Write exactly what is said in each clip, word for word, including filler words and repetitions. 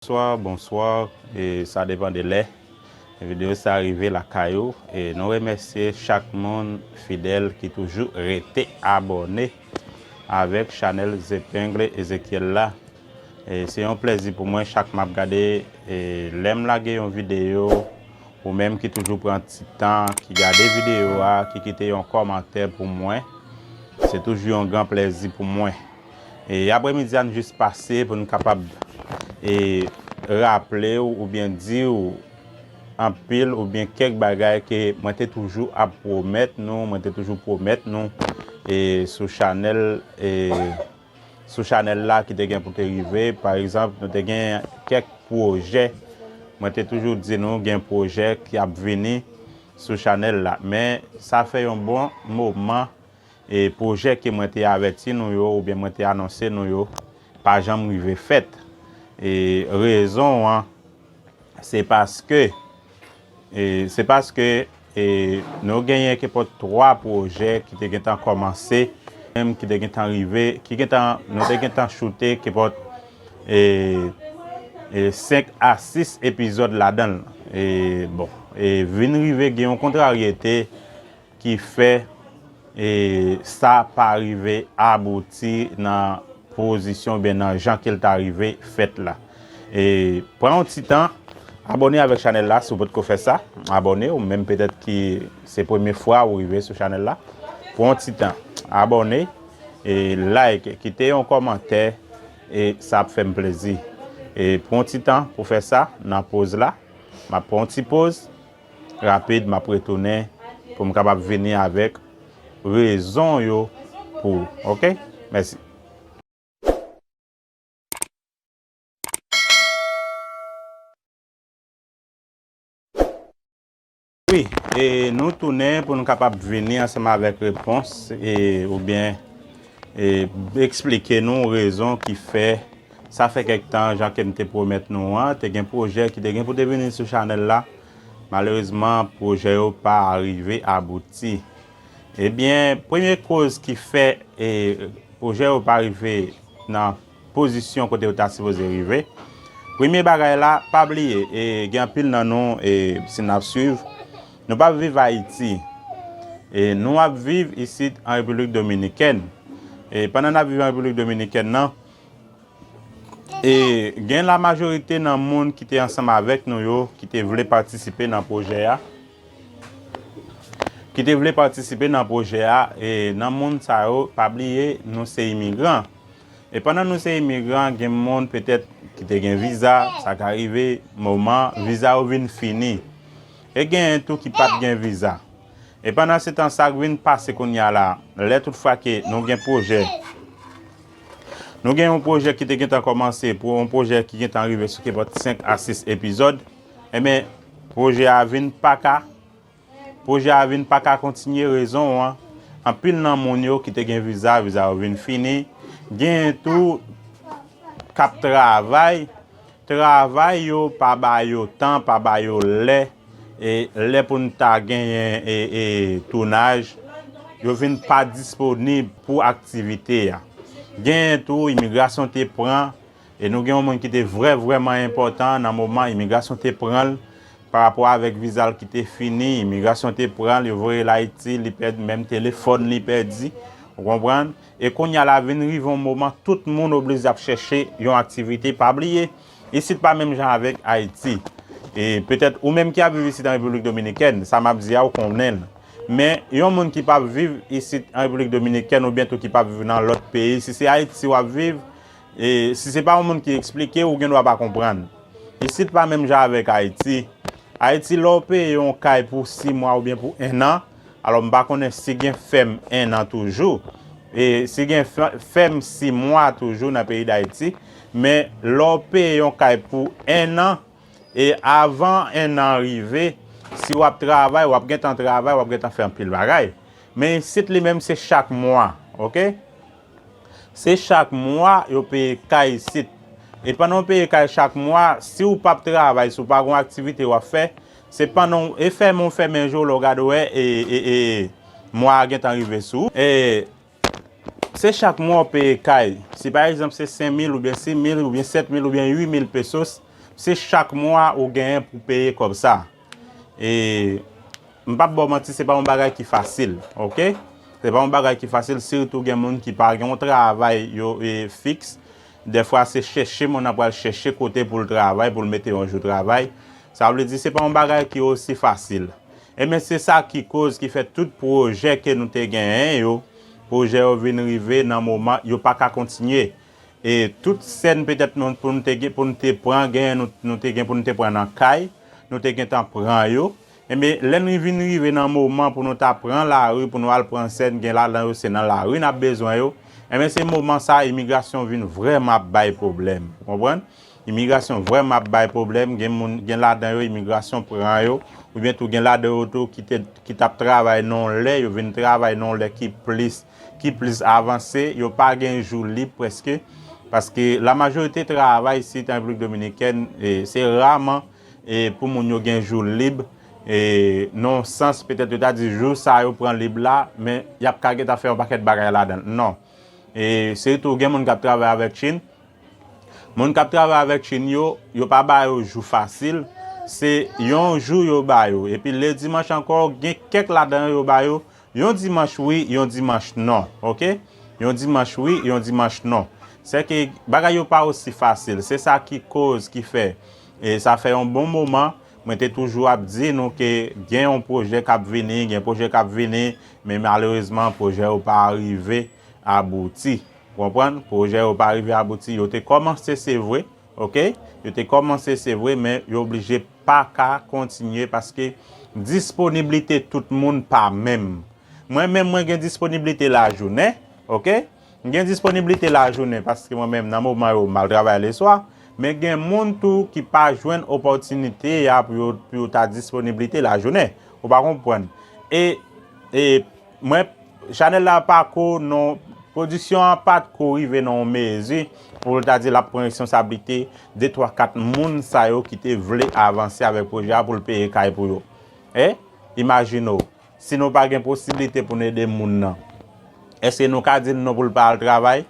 Bonswa, bonswa, e sa depann de lè videyo sa rive lakay ou. E nou remèsye chak moun fidèl ki toujou rete abòne avèk chanèl Zepèngle Ezekyèl la. E se yon plèzi pou mwen chak m ap gade, e lè m lage yon videyo, ou menm ki toujou pran ti tan, ki gade videyo a, ki kite yon kòmantè pou mwen, se toujou yon gran plèzi pou mwen. E apremidi a n jis pase pou n kapab, e, raple w oubyen di w anpil oubyen kèk bagay ke mwen te toujou ap pwomèt nou, mwen te toujou pwomèt nou, e, sou chanèl, e, sou chanèl la ki te gen pou te rive. Pa egzanp, nou te gen kèk pwojè. Mwen te toujou di nou gen pwojè ki ap vini sou chanèl la. Men sa fè yon bon moman, e pwojè ke mwen te avèti nou yo oubyen mwen te anonse nou yo pa janm rive fèt. E rezon an, se paske, e se paske, e nou genyen kenpòt twa pwojè ki te gentan kòmanse, menm ki te gentan rive, ki gentan, nou te gentan choute kenpòt, e, e senk a sis epizòd ladan l. E bon, e vin rive gen yon kontraryete ki fè, e, sa pa rive abouti nan pozisyon oubyen nan jan ke l ta rive fèt la. E pran yon ti tan, abòne avèk chanèl la si w potko fè sa. Abòne, ou menm petèt ki se premye fwa ou rive sou chanèl la. Pran yon ti tan, abòne, e like, kite yon kòmantè, e sa ap fè m plezi. E pran yon ti tan pou fè sa nan poz la. M ap pran yon ti poz rapid, m ap retounen pou m kapab vini avèk rezon yo pou ou. Oke? Mèsi. Wi, e nou tounen pou nou kapab vini ansanm avèk repons, e, oubyen, e, eksplike nou rezon ki fè, sa fè kèk tan, jan ke m te pwomèt nou an, te gen pwojè ki te gen pou te vini sou chanèl la. Malerezman, pwojè yo pa rive abouti. Ebyen, premye koz ki fè, e, pwojè yo pa rive nan pozisyon kote yo ta sipoze rive, premye bagay la, pa bliye, e, gen anpil nan nou, e, si n ap swiv, nou p ap viv Ayiti. E nou ap viv isit an Repiblik Dominikèn. E pandan n ap viv an Repiblik Dominikèn nan, e gen lamajorite nan moun ki te ansanm avèk nou yo, ki te vle patisipe nan pwojè a, ki te vle patisipe nan pwojè a, e nan moun sa yo, pa bliye, nou se imigran. E pandan nou se imigran, gen moun petèt ki te gen viza, sa ka rive, moman viza yo vin fini. E genyen tou ki pa t gen viza. E pandan se tan sa k vin pase kounye a la, lè tout fwa ke nou gen pwojè, nou gen yon pwojè ki te gentan kòmanse, pou yon pwojè ki gentan rive sou kenpòt senk a sis epizòd, enben, pwojè a vin pa ka, pwojè a vin pa ka kontinye, rezon an, anpil nan moun yo ki te gen viza, viza yo vin fini, genyen tou k ap travay, travay yo pa ba yo tan, pa ba yo lè, e lè pou n ta genyen, e, e tounaj, yo vin pa disponib pou aktivite a. Genyen tou, imigrasyon te pran, e nou gen yon moun ki te vrè, vrèman enpòtan nan moman imigrasyon te pran l, pa rapò avèk viza l ki te fini, imigrasyon te pran l, yo voye l Ayiti, li pèdi menm telefòn li pèdi, ou konprann? E kounye a la vin rive yon moman, tout moun oblije ap chèche yon aktivite. Pa bliye, isit pa menm jan avèk Ayiti. E petèt ou menm ki ap viv isit an Repiblik Dominikèn, sa m ap di a ou konnen l. Men yon moun ki p ap viv isit an Repiblik Dominikèn oubyen tou ki p ap viv nan lòt peyi, si se Ayiti w ap viv, e si se pa yon moun ki eksplike w, ou gen dwa pa konprann. Isit pa menm jan avèk Ayiti. Ayiti, lè w peye yon kay pou sis mwa oubyen pou en an, alò m pa konnen si gen fèm en an toujou, e si gen fè-, fèm sis mwa toujou nan peyi Dayiti, men lè w peye yon kay pou en an, e avan en an rive, si w ap travay, w ap gentan travay, w ap gentan fè anpil bagay. Men isit li menm se chak mwa, oke? Se chak mwa yo peye kay isit. E pandan w peye kay chak mwa, si w p ap travay, si w pa gen aktivite w ap fè, se pandan w, e fèmen w fèmen je w, lè w gade w wè, e, e, e, mwa a gentan rive sou ou. E se chak mwa w peye kay. Si pa egzanp se senk mil oubyen sis mil oubyen sèt mil oubyen uit mil pesos, Se chak mwa ou genyen pou peye kòb sa. E m p ap ba w manti, se pa yon bagay ki fasil, oke? Se pa yon bagay ki fasil, sitou gen moun ki pa gen yon travay yo e fiks. Dèfwa se chèche moun nan pral chèche kote pou l travay, pou l mete yon jou travay. Sa vle di se pa yon bagay ki osi fasil. Ebyen se sa ki koz ki fè tout pwojè ke nou te genyen yo, pwojè yo vin rive nan moman yo pa ka kontinye. E tout sèn petèt nou, pou nou te gen, pou nou te pran, genyen nou, nou te gen pou nou te pran nan kay, nou te gentan pran yo. Ebyen lè nou vin rive nan moman pou nou ta pran lari, pou nou al pran sèn, gen ladan yo se nan lari n ap bezwen yo. Ebyen se moman sa imigrasyon vin vrèman ap bay pwoblèm. Ou konprann? Imigrasyon vrèman ap bay pwoblèm, gen moun, gen ladan yo imigrasyon pran yo, oubyen tou gen ladan yo tou ki te, ki t ap travay nan yon lè, yo vin travay nan yon lè ki plis, ki plis avanse, yo pa gen jou lib prèske, paske lamajorite travay isit an Repiblik Dominikèn, e, se raman, e, pou moun yo gen jou lib, e, nan yon sans petèt yo ta di jou sa yo pran lib la, men y ap ka gentan fè yon pakèt bagay ladan l. Non. E, sitou gen moun k ap travay avèk Chin, moun k ap travay avèk Chin yo, yo pa ba yo jou fasil, se yon jou yo ba yo. Epi ledimanch ankò, gen kèk ladan yo yo ba yo, yon dimanch wi, yon dimanch non, oke? Yon dimanch wi, yon dimanch non. Sèke bagay yo pa osi fasil. Se sa ki koz, ki fè, e sa fè yon bon moman, mwen te toujou ap di nou ke gen yon pwojè k ap vini, gen pwojè k ap vini, men malerezman, pwojè yo pa rive abouti. Ou konprann? Pwojè yo pa rive abouti. Yo te kòmanse, se vre, oke? Yo te kòmanse, se vre, men yo oblije pa ka kontinye paske disponiblite tout moun pa menm. Mwen menm, mwen gen disponiblite lajounen, oke? M gen disponiblite lajounen paske mwen menm, nan moman yo, m al travay leswa. Men gen moun tou ki pa jwenn opòtinite a pou yo, pou yo ta disponiblite lajounen. Ou pa konprann? E, e mwen, chanèl la pa ko non, pwodiksyon an pa t ko rive nan yon mezi pou l ta di l ap pran responsablite de twa kat moun sa yo ki te vle avanse avèk pwojè a pou l peye kay pou yo. E, imajine w, si nou pa gen posiblite pou n ede moun nan, èske nou ka di l non pou l pa al travay?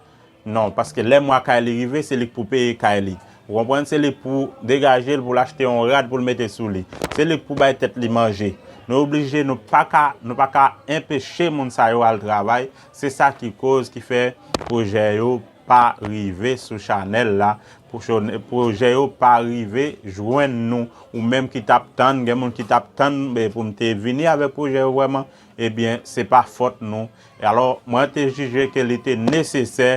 Non, paske lè mwa kay li rive, se li k pou peye kay li. Ou konprann? Se li k pou degaje l, pou l achte yon rad pou l mete sou li. Se li k pou bay tèt li manje. Nou oblije, nou pa ka, nou pa ka enpeche moun sa yo al travay. Se sa ki koz ki fè pwojè yo pa rive sou chanèl la. Pwojè yo pa rive jwenn nou. Ou menm ki t ap tann, gen moun ki t ap tann, e, pou m te vini avèk pwojè yo vrèman, ebyen, se pa fòt nou. E alò, mwen te jije ke li te nesesè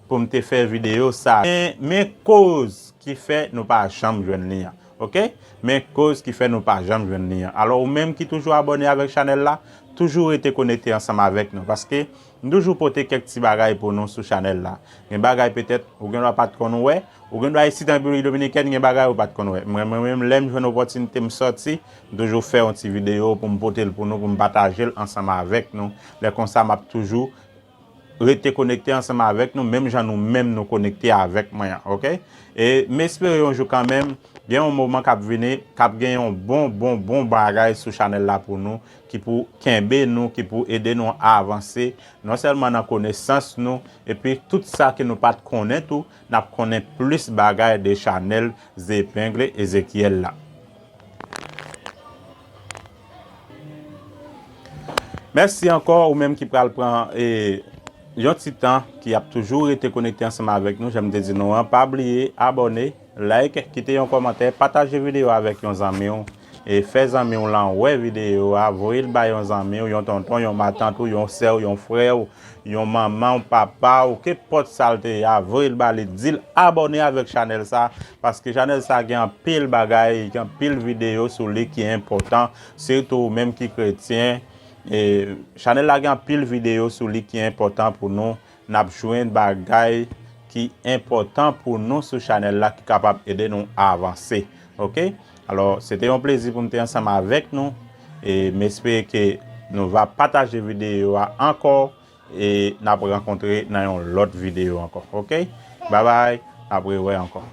pou m te fè videyo sa. Men, men koz ki fè nou pa janm jwenn li an. Oke? Men koz ki fè nou pa janm jwenn li an. Alò, ou menm ki toujou abòne avèk chanèl la, toujou rete konekte ansanm avèk nou. Paske m toujou pote kèk ti bagay pou nou sou chanèl la. Gen bagay petèt, ou gen dwa pa t konn wè, ou gen dwa isit an Repiblik Dominikèn, gen bagay ou pa t konn wè. Mwen, mwen menm, lè m jwenn opòtinite, m sòti, m toujou fè yon ti videyo pou m pote l pou nou, pou m pataje l ansanm avèk nou. Lè konsa, m ap toujou rete konekte ansanm avèk nou, menm jan nou menm nou konekte avèk mwen an, oke? E m espere yon jou kanmenm, gen yon moman k ap vini, k ap gen yon bon, bon, bon bagay sou chanèl la pou nou, ki pou kenbe nou, ki pou ede nou avanse, non sèlman nan konesans nou, epi tout sa ke nou pa t konnen tou, n ap konnen plis bagay de chanèl Zepeng Ezekiel la. Mèsi ankò ou menm ki pral pran, e, yon ti tan, ki ap toujou rete konekte ansanm avèk nou. Jan m te di nou an, pa bliye abòne, like, kite yon kòmantè, pataje videyo avèk yon zanmi w, e fè zanmi w lan wè videyo a, voye l bay yon zanmi w, yon tonton, yon matant ou, yon sè w, yon frè w, yon manman w, papa w, kenpòt sa l te ye a, voye l ba li, di l abòne avèk chanèl sa, paske chanèl sa gen anpil bagay, gen anpil videyo sou li ki enpòtan, sitou ou menm ki kretyen. E, chanèl la gen anpil videyo sou li ki enpòtan pou nou. N ap jwenn bagay ki enpòtan pou nou sou chanèl la ki kapab ede nou avanse. Oke? Alò, se te yon plezi pou m te ansanm avèk nou. E m espere ke nou va pataje videyo a ankò. E n ap rankontre nan yon lòt videyo ankò. Oke? Babay. N ap rewè ankò.